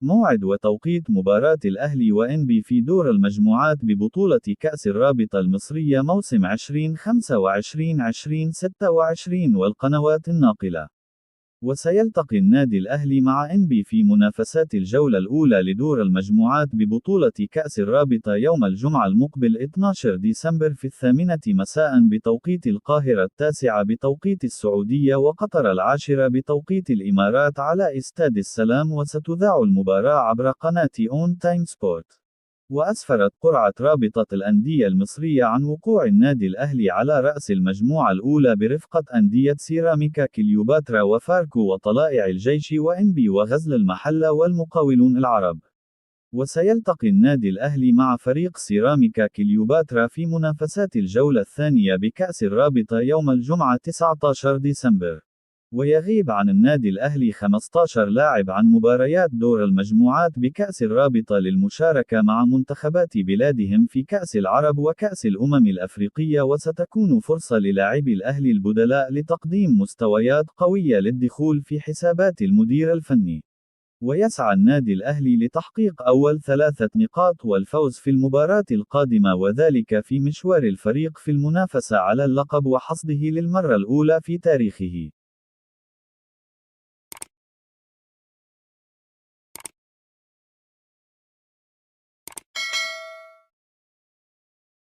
موعد وتوقيت مباراة الأهلي وإنبي في دور المجموعات ببطولة كأس الرابطة المصرية موسم 2025-2026 والقنوات الناقلة. وسيلتقي النادي الأهلي مع إنبي في منافسات الجولة الأولى لدور المجموعات ببطولة كأس الرابطة يوم الجمعة المقبل 12 ديسمبر في 8 مساء بتوقيت القاهرة، 9 بتوقيت السعودية وقطر، 10 بتوقيت الإمارات على استاد السلام، وستذاع المباراة عبر قناة أون تايم سبورت. وأسفرت قرعة رابطة الأندية المصرية عن وقوع النادي الأهلي على رأس المجموعة الأولى برفقة أندية سيراميكا كليوباترا وفاركو وطلائع الجيش وإنبي وغزل المحلة والمقاولون العرب. وسيلتقي النادي الأهلي مع فريق سيراميكا كليوباترا في منافسات الجولة الثانية بكأس الرابطة يوم الجمعة 19 ديسمبر. ويغيب عن النادي الأهلي 15 لاعب عن مباريات دور المجموعات بكأس الرابطة للمشاركة مع منتخبات بلادهم في كأس العرب وكأس الأمم الأفريقية، وستكون فرصة للاعبي الأهلي البدلاء لتقديم مستويات قوية للدخول في حسابات المدير الفني. ويسعى النادي الأهلي لتحقيق أول 3 نقاط والفوز في المباراة القادمة، وذلك في مشوار الفريق في المنافسة على اللقب وحصده للمرة الأولى في تاريخه.